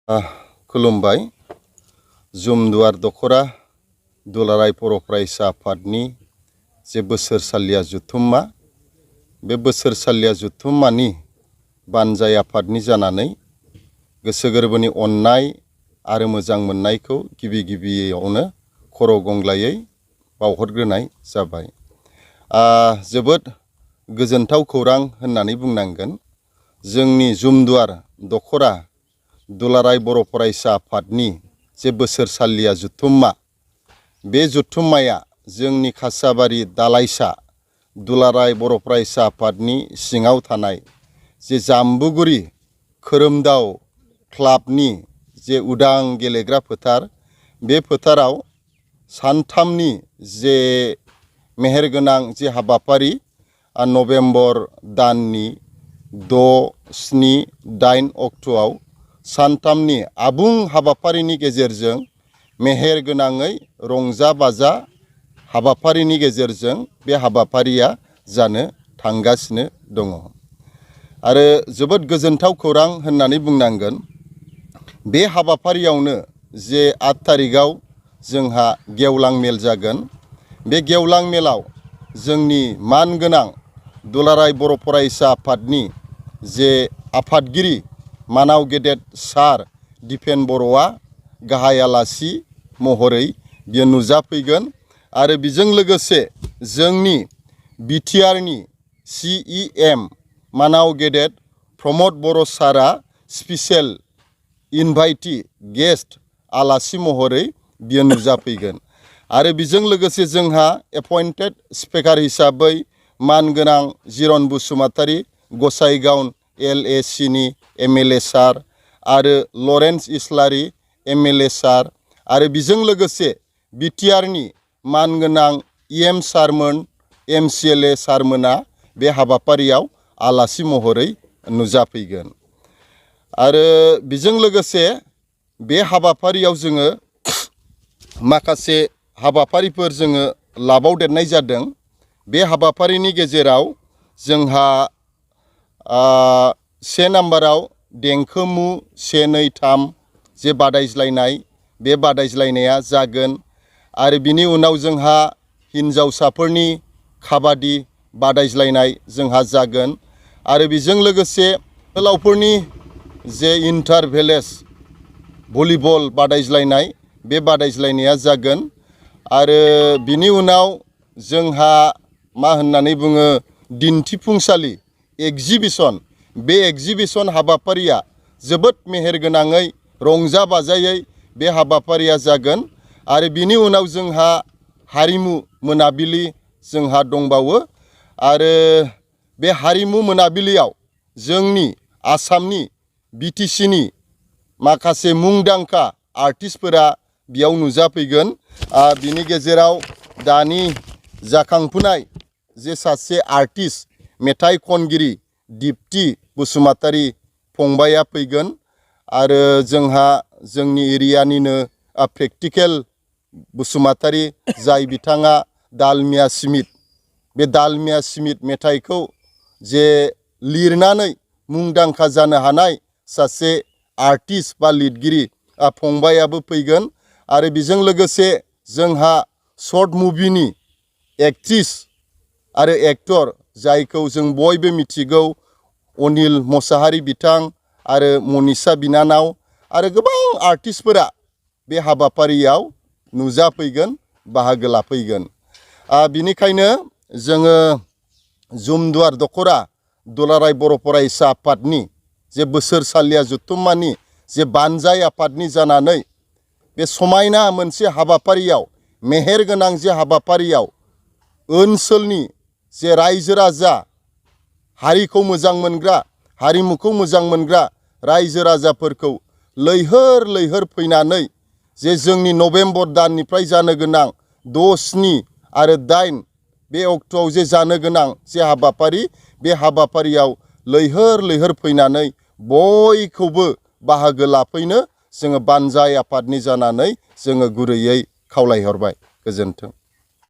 खुलुमबाय। जुमदुवार दखरा दुलाराय बर' फरायसा आफादनि जे बोसोरसालिया जुथुम्मा, बे बोसोरसालिया जुथुम्मानि बानजाय आफादनि जानानै गोसो गोरबोनि अननाय आरो मोजां मोननायखौ गिबियावनो खर' गंग्लायै बावहरग्रोनाय जाबाय। जोबोद गोजोनथाव खौरां होननानै बुंनांगोन। जोंनि जुमदुवार दखरा दुलाराय बर' फरायसा आफादनि जे बोसोरसालिया जुथुम्मा, बे जुथुम्माया जोंनि खासाबारि दालाइसा दुलाराय बर' फरायसा आफादनि सिङाव थानाय जे जाम्बुगुरि खोरोमदाव क्लाबनि जे उदां गेलेग्रा फोथार, बे फोथाराव सानथामनि जे मेहेरगोनां जे हाबाफारि नभेम्बर दाननि 6, 7, 8 अक्ट'आव सानथामनि आबुं हाबाफारिनि गेजेरजों मेहेरगोनाङै रंजा बाजा हाबाफारिनि गेजेरजों बे हाबाफारिया जानो थांगासिनो दङ। आरो जोबोद गोजोनथाव खौरां होननानै बुंनांगोन। बे हाबाफारियावनो जे 8 थारिखआव जोंहा गेवलां मेल जागोन। बे गेवलां मेलाव जोंनि मानगोनां दुलाराय बर' फरायसा आफादनि जे आफादगिरि मानाव गेदेर सार दिपेन बर'आ गाहाय आलासि महरै बियो नुजाफैगोन। आरो बेजों लोगोसे जोंनि बिटिआरनि CEM मानाव गेदेर प्रमद बर' सारा स्पेसियेल इनभाइटि गेस्ट आलासि महरै बियो नुजाफैगोन। आरो बेजों लोगोसे जोंहा एपइन्टेड स्पिकार हिसाबै मानगोनां जिरन बसुमतारी गसाइगाव LACनि MLA सार आरो लरेन्स इस्लारि MLA सार आरो बेजों लोगोसे बिटिआरनि मानगोनां EM सारमोन MCLA सारमोना बे हाबाफारियाव आलासि महरै नुजाफैगोन। आरो बेजों लोगोसे बे हाबाफारियाव जोङो माखासे हाबाफारिफोर जोङो लाबावदेरनाय जादों। बे हाबाफारिनि गेजेराव जोंहा 1 नाम्बाराव देंखो मु 1, 2, 3 जे बादायज्लायनाय, बे बादायज्लायनाया जागोन। आरो बिनि उनाव जोंहा हिन्जावसाफोरनि काबादि बादायज्लायनाय जोंहा जागोन। आरो बेजों लोगोसे जोहोलावफोरनि जे इन्टार भिलेज भलिबल बादायज्लायनाय, बे बादायज्लायनाया जागोन। आरो बिनि उनाव जोंहा मा होननानै बुङो दिन्थिफुंसालि एक्जिबिसन, बे एक्जिबिसन हाबाफारिया जोबोद मेहेरगोनाङै रंजा बाजायै बे हाबाफारिया जागोन। आरो बिनि उनाव जोंहा हारिमु मोनाबिलि जोंहा दंबावो। आरो बे हारिमु मोनाबिलियाव जोंनि आसामनि BTCनि माखासे मुंदांखा आर्टिस्टफोरा बेयाव नुजाफैगोन। बिनि गेजेराव दानि जाखांफुनाय जे सासे आर्टिस्ट मेथाइ खनगिरि दिप्ति बसुमतारी फंबाया फैगोन। आरो जोंहा जोंनि एरियानिनो प्रेक्टिकेल बसुमतारी, जाय बिथाङा दालमिया स्मिथ, बे दालमिया स्मिथ मेथाइखौ जे लिरनानै मुंदांखा जानो हानाय सासे आर्टिस्ट बा लिरगिरि फंबायाबो फैगोन। आरो बेजों लोगोसे जोंहा शर्ट मुभिनि एक्ट्रिस आरो एक्टर, जायखौ जों बयबो मिथिगौ, अनिल मोसाहारि बिथां आरो मनिषा बिनानाव आरो गोबां आर्टिस्टफोरा बे हाबाफारियाव नुजाफैगोन, बाहागो लाफैगोन। बिनिखायनो जोङो जुमदुवार दखरा दुलाराय बर' फरायसा आफादनि जे बोसोरसालिया जुथुम्मानि जे बानजाय आफादनि जानानै बे समायना मोनसे हाबाफारियाव, मेहेरगोनां जे हाबाफारियाव ओनसोलनि जे रायजो राजा, हारिखौ मोजां मोनग्रा, हारिमुखौ मोजां मोनग्रा रायजो राजाफोरखौ लैहोर लैहोर फैनानै जे जोंनि नभेम्बर दाननिफ्राय जानो गोनां 6, 7 आरो 8 बे अक्ट'आव जे जानो गोनां जे हाबाफारि, बे हाबाफारियाव लैहोर लैहोर फैनानै बयखौबो बाहागो लाफैनो जोङो बानजाय आफादनि जानानै जोङो गुरैयै खावलायहरबाय। गोजोन्थों।